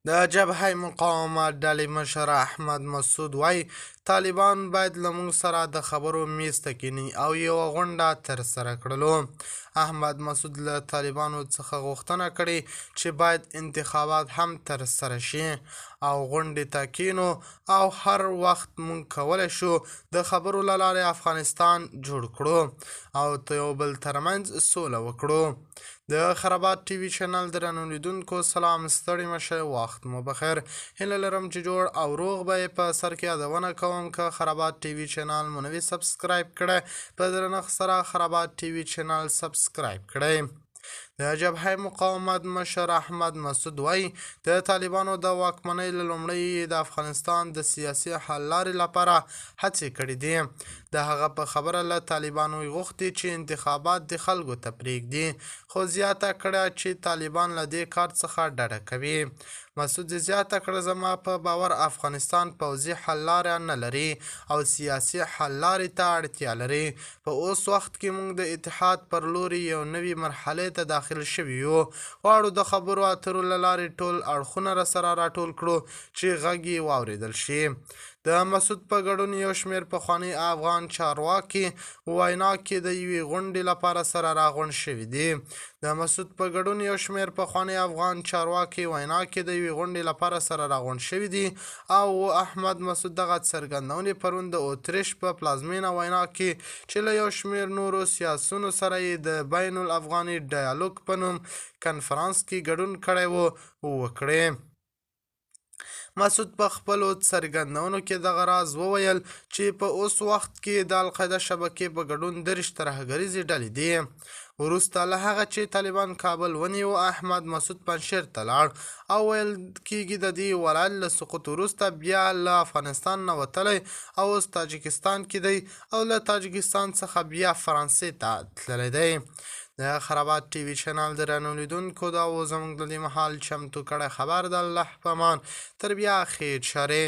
د جبهه مقاومت ډلې مشر احمد مسعود وايي، طالبان باید له موږ سره د خبرو میز ته کیني او یوه غونډه ترسره کړلو. احمد مسعود له طالبانو څخه غوښتنه کړې چې باید انتخابات هم ترسره شي او غونډې ته کینو، او هر وخت موږ کولی شو د خبرو له لارې افغانستان جوړ کړو او یو بل ترمنځ سوله وکړو. د خرابات ټي وي چینل درنو لیدونکو سلام، ستړي مشه، وخت مو بخیر. هیله لرم چې جوړ او روغ به. په سر کې یادونه کوم، که خرابات ټي وي چینل مو نوی سبسکرایب کړی، په درنښت سره خرابات ټي وي چینل سبسکرایب کړئ. د جبهه مقاومت مشر احمد مسعود وايي، د طالبانو د واکمنۍ له لومړۍ د افغانستان د سیاسي حل لارې لپاره هڅې کړې دي. د هغه په خبره، له طالبانو یې غوښتي چې انتخابات د خلکو ته پرېږدي، خو زیاته کړه چې طالبان له دې کار څخه ډډه کوي. مسعود زیاته کړه، زما په باور افغانستان پوځي حل لاره نه لري او سیاسي حل لارې ته اړتیا لري. په اوس وخت کې موږ د اتحاد پر لوري یو نوي مرحلې ته داخل شوي یو. غواړو د خبرو اترو له لارې ټول اړخونه راسره راټول کړو چې غږ یې واورېدل شي. د مسعود په ګډون یو شمېر پخواني افغان چارواکي وینا کې د یوې غونډې لپاره سره راغونډ شوي دي. د مسعود په ګډون یو شمېر پخواني افغان چارواکي وینا کې د یوې غونډې لپاره سره راغونډ شوي دي، او احمد مسعود دغه څرګندونې پرون د اتریش په پلازمینه وینا کې چې له یو شمېر نورو سیاسونو سره یې د بین الافغاني ډیالوګ په نوم کنفرانس کې ګډون کړی و وکړې. مسعود په خپلو څرګندونو کې دغه راز وویل چې په اوس وخت کې د القاعده شبکې په ګډون 30 ترهګریزې ډلې دي. وروسته له هغه چې طالبان کابل ونیو، احمد مسعود پنجشیر ته لاړ او ویل کېږي د دې ولایت له سقوط وروسته بیا له افغانستان نه وتلی او اوس تاجکستان کې دی، او له تاجکستان څخه بیا فرانسې ته تللی دی. د خرابات ټي وي چینل درنو لیدونکو، دا و زموږ د دې مهال چمتو کړی خبر. د الله په امان، تر بیا خیر چارې.